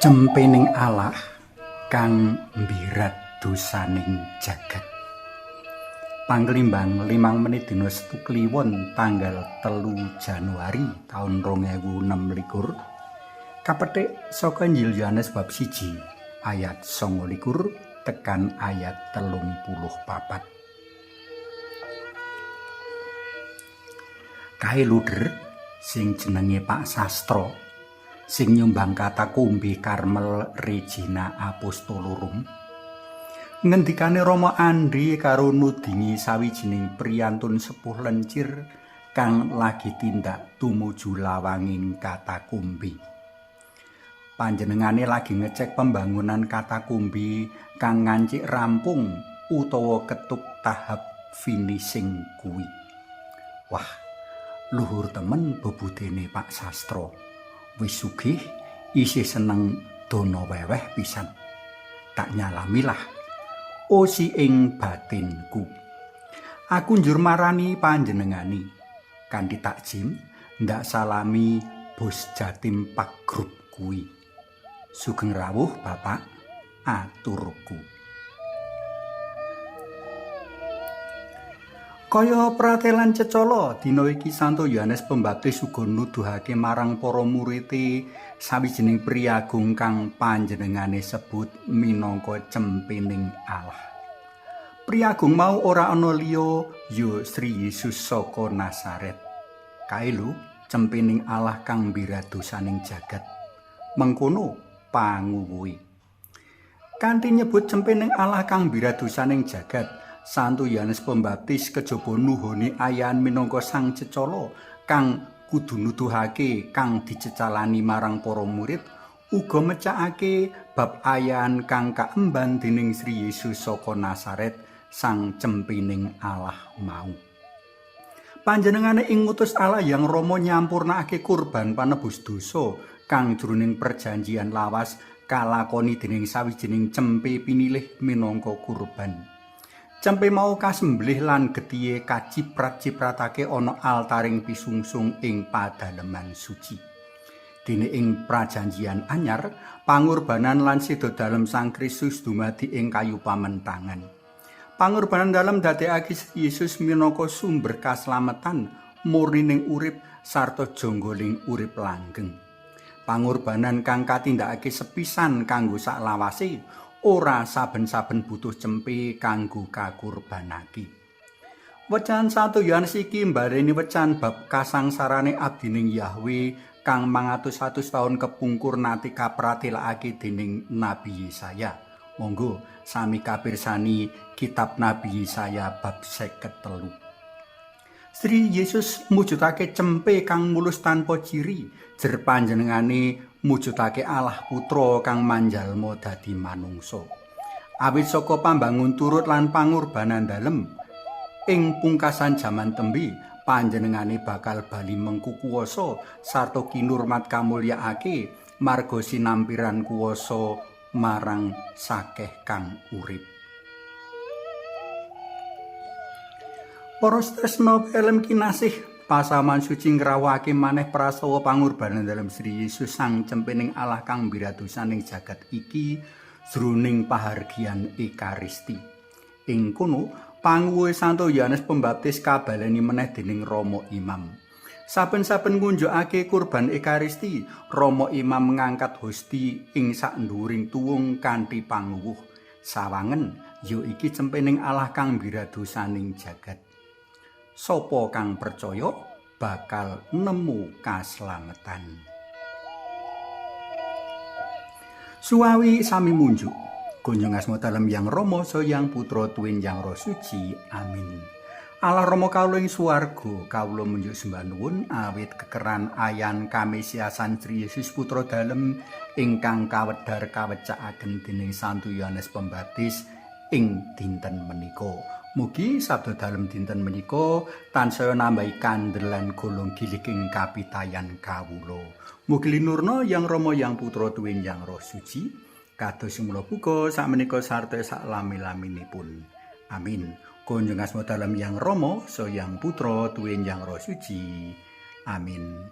Cempening Allah kang mbirat dosaning jagat. Pangklimbang 5 menit dina Setu Kliwon tanggal 3 Januari taun 2026 kapethik saka Injil Yohanes bab 1 ayat 29 tekan ayat 34. Kae luder sing jenenge Pak Sastro sing nyumbang katakombe Karmel Regina Apostolorum. Ngendikane Rama Andri karo nudingi sawijining priyantun sepuh lencir kang lagi tindak tumuju lawanging katakombe. Panjenengane lagi ngecek pembangunan katakombe kang ngancik rampung utawa ketuk tahap finishing kuwi. Wah, luhur temen bebudene Pak Sastro. Wis sugih isih seneng dono weweh pisan. Tak nyalamilah osi ing batinku. Aku njur marani panjenengani kanthi takjim ndak salami bos Jatim Pak Grup kuwi. Sugeng rawuh Bapak, aturku. Kaya pratelan cecala, dina iki Santo Yohanes Pembaptis uga nuduhake marang para murite sawijining priyagung kang panjenengane sebut minangka cempening Allah. Priyagung mau ora ana liya ya Sri Yesus saka Nazaret. Kae lho cempening Allah kang mbirat dosaning jagat. Mengkono panguwuhe. Kanthi nyebut cempening Allah kang mbirat dosaning jagat, Santo Yohanes Pembaptis kejaba nuhoni ayan minangka sang cecala kang kudu nuduhake kang dicecalani marang para murid, uga mecakake bab ayan kang kaemban dening Sri Yesus saka Nazaret, sang cempining Allah mau. Panjenengane ing ngutus Allah yang Rama nyampurnakake kurban panebus dosa kang jroning perjanjian lawas kalakoni dening sawijining cempe pinilih minangka kurban. Cempe mau kasembelih lan getihe kaciprat-cipratake ana altaring pisungsung ing padaleman suci. Dene ing prajanjian anyar, pangorbanan lan seda dalem Sang Kristus dumadi ing kayu pamentangan. Pangorbanan dalem dadekake Yesus minangka sumber kaslametan, murnining urip sarta jonggoling urip langgeng. Pangorbanan kang katindakake sepisan kanggo saklawase ora saben-saben butuh cempe kanggo kakurbanake. Wecan Santo Yohanes iki mbareni wecan bab kasangsarane abdining Yahweh kang mangatus-atus taun kepungkur nate kapratelakake dening Nabi Yesaya. Monggo sami kapirsani kitab Nabi Yesaya bab 53. Sri Yesus mujudake cempe kang mulus tanpa ciri, jer panjenengane mujudake Allah Putra kang manjalma dadi manungsa. Awit saka pambangun turut lan pangorbanan dalem ing pungkasan jaman tembe, panjenengane bakal bali mengku kuwasa sarta kinurmat kamulyakake marga sinampiran kuwasa marang sakeh kang urip. Para tresna pelem kinasih, pasaman suci ngrawuhake maneh prastawa pangorbanan dalem Sri Yesus sang cempening Allah kang mbirat dosaning jagat iki jroning pahargyan Ekaristi. Ing kono panguwuhe Santo Yohanes Pembaptis kabaleni meneh dening Rama Imam. Saben-saben ngunjukake kurban Ekaristi, Rama Imam ngangkat hosti ing sak nduwuring tuwung kanthi panguwuh. Sawangen ya iki cempening Allah kang mbirat dosaning jagat. Sopo kang percaya bakal nemu kaslametan. Suwawi sami munjuk. Kunjung asma dalem Yang Rama, Yang Putra, tuwin Yang Roh Suci. Amin. Allah Rama kawula ing swarga, kawula munjuk sembah nuwun awit kekeran ayan kamesiasan Sri Yesus Putra dalem ingkang kawedhar kawecakaken dening Santo Yohanes Pembaptis ing dinten menika. Mugi sabda dalem dinten menika tansaya nambahi kandel lan golong giliking kapitayan kawula. Mugi linurna Yang Rama, Yang Putra, tuwin Yang Roh Suci, kados mula buka sakmenika sarta saklami-laminipun. Amin. Kunjung asma dalem Yang Rama, Yang Putra, tuwin Yang Roh Suci. Amin.